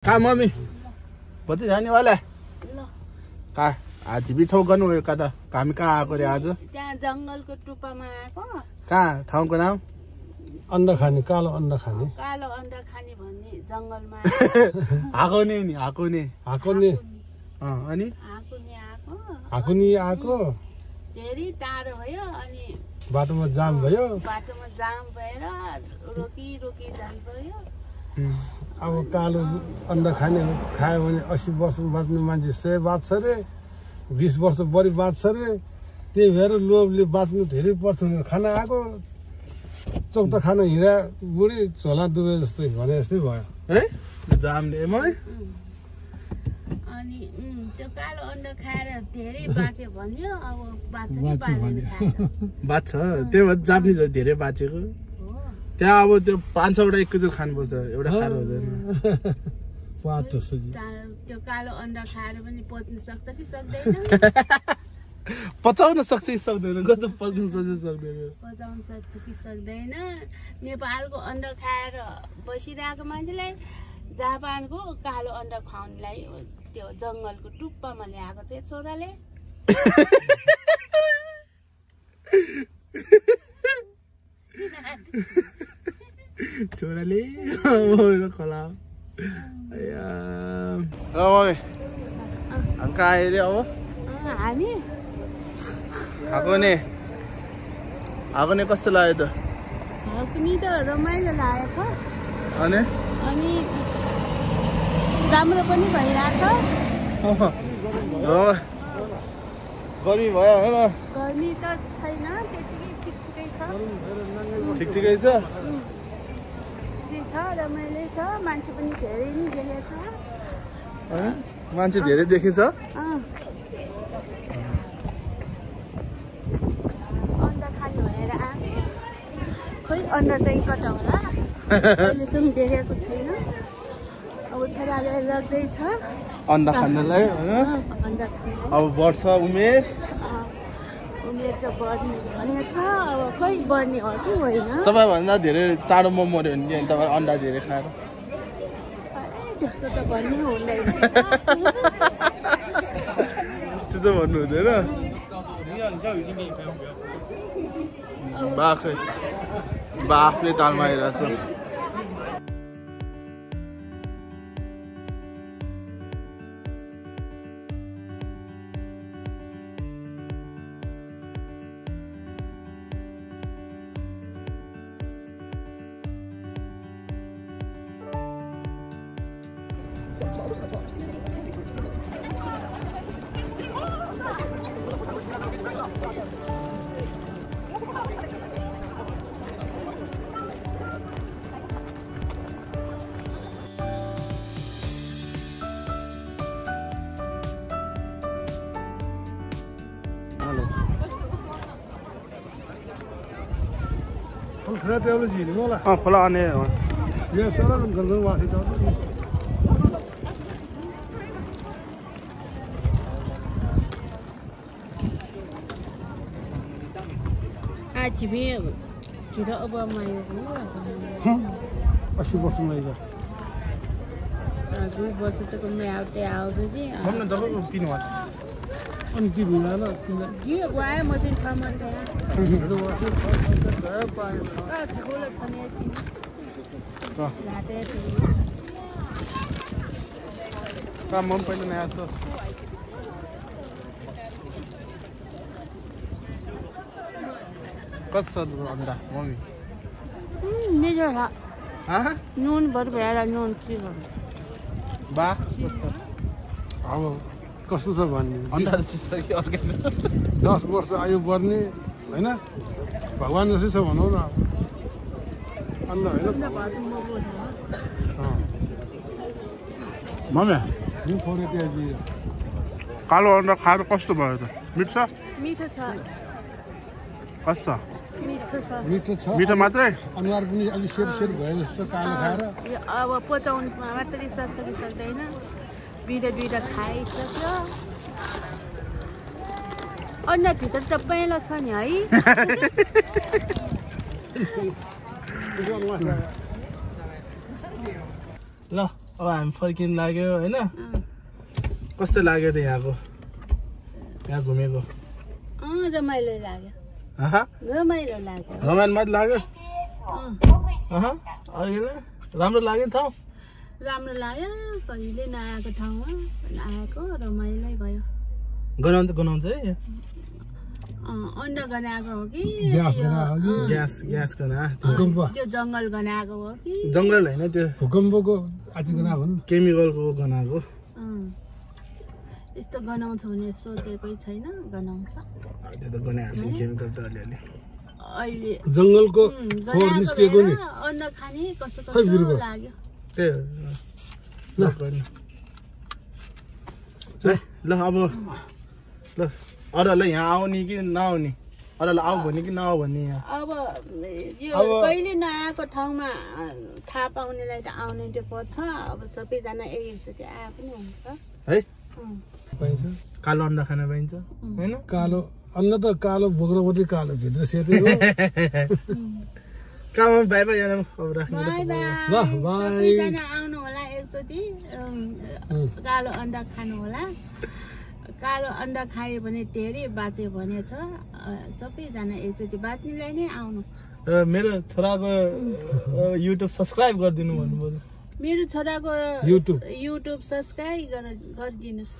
कहाँ मम्मी कति जाने वाला कहाँ आज बिथो गर्नुभयो कता हामी कहाँ आएको रे आज त्यहाँ जङ्गलको टुप्पामा आएको कहाँ ठाउँको नाम अन्डा खाने कालो अन्डा खाने भन्ने जङ्गलमा आएको नि आएको नि अनि हाकुनी आएको धेरै टाढो भयो अनि बाटोमा जाम भयो भएर रोकी जानु पर्यो अब कालो अन्डा खाने खायो भने 80 वर्ष बाँच्ने मान्छे 100 बाँच्छ रे 20 वर्ष बढी बाँच्छ रे त्यही भएर लोभले बाँच्नु धेरै पर्छ खाना आएको चौता खाना हिँडा बुढी झोला डुबे जस्तै भने जस्तै भयो है जामले अनि त्यो कालो अन्डा खाएर धेरै बाँच्यो भन्यो अब बाँच्छ कि बाँच्दैन खाएर बाँच्छ त्यो जापानिज धेरै बाँचेको त्यहाँ अब त्यो 5-6 वटा एकैचोटि खानुपर्छ एउटा खानु हुँदैन त्यो कालो अन्डा खाएर पनि पच्नु सक्छ कि सक्दैन पचाउन सक्छ कि सक्दैन कस्तो पच्नु सक्दैन पचाउन सक्छ कि सक्दैन नेपालको अन्डा खाएर बसिरहेको मान्छेलाई जापानको कालो अन्डा खुवाउनलाई त्यो जङ्गलको टुप्पामा ल्याएको थियो छोराले छोराले खोला हामी कहाँ आयो रे अब हामी आएको नि कस्तो लाग्यो त पनि त रमाइलो लागेको छ अनि राम्रो पनि भइरहेछ गर्मी भयो होइन गर्मी त छैन ठिकै छ रमाइलो छ मान्छे पनि धेरै नै देखेछ मान्छे धेरै देखेछ अन्डा खानु भनेर आएको खोइ अन्डा चाहिँ कता होला अहिलेसम्म देखेको छैन अब छोराले लग्दैछ अन्डा खानलाई अब बढ्छ उमेर त बढ्ने भनेको छ अब खोइ बढ्ने हो कि होइन तपाईँभन्दा धेरै चाँडो मर्यो भने नि तपाईँ अन्डा धेरै खाएर त्यस्तो त भन्नु हुँदैन त्यस्तो त भन्नु हुँदैन बाफले तालमा आइरहेछ खोला आने आज भी छिटो अब मायो 80 वर्ष माइगा 2 वर्ष त कमै आउँदै जे हमने दबाई पिनु हुन्छ अनि के बिना जे वाए म चाहिँ ठाउँमा त्यहाँ मन पहिला नयाँ छ कस्तो छ अन्डा मम्मी मिठो छ नुन भर भएर नुन के गर्नु बा कस्तो अब कस्तो छ भन्ने अन्डा जस्तो कि अर्कै 10 वर्ष आयु बढ्ने हैन भगवान जस्तै छ भनौँ न अन्डा हैन मम्मी यो फोन त्यहाँ कालो अन्डा खाएर कस्तो भयो त मिठो छ मिठो छ कस्तो मिठो छ मिठो मात्रै अनुहार पनि अलि सेट भयो जस्तो कालो खाएर अब पचाउनु मात्रै सक्छ कि सक्दैन बिटा खाइसक्यो अन्डा भित्र त पहेँलो छ नि है ल अब हामी फर्किनु लाग्यो होइन कस्तो लाग्यो त यहाँको यहाँ घुमेको रमाइलो लाग्यो रमाइलो मात्र लाग्यो राम्रो लाग्यो नि ठाउँ राम्रो लाग्यो कहिले नआएको ठाउँमा आएको रमाइलो भयो गनाउँछ है अन्डा गनाएको हो कि ग्यास गना त्यो जङ्गल गनाएको हो कि जङ्गल होइन त्यो भूकम्पको आदि गनाएको नि केमिकलको गनाएको यस्तो गनाउँछ भने सोचेकै छैन गनाउँछ त्यो त गनाएको छ केमिकल त अलिअलि अहिले जङ्गलको फोहोर निस्किएको नि अन्डा खाने कस्तो लाग्यो त्यही ल अब ल अरूलाई यहाँ आउने कि नआउने अरूलाई आऊ भने कि नआऊ भन्ने यहाँ अब यो कहिले नआएको ठाउँमा थाहा पाउनेलाई त आउने त्यो पर्छ अब सबैजना एकचोटि आए पनि हुन्छ है पाइन्छ कालो अन्डा खान पाइन्छ होइन कालो अन्न त कालो बोक्रो मात्रै कालो भित्र सेतै हो काम बाई बाई अब राख्नु ल बाई सबैजना आउनु होला एकचोटि कालो अन्डा खानु होला कालो अन्डा खायो भने धेरै बाँच्यो भने छ सबैजना एकचोटि बाँच्नेलाई नै आउनु मेरो छोराको युट्युब सब्सक्राइब गरिदिनु भन्नुभयो मेरो छोराको युट्युब सब्सक्राइब गरिदिनुहोस्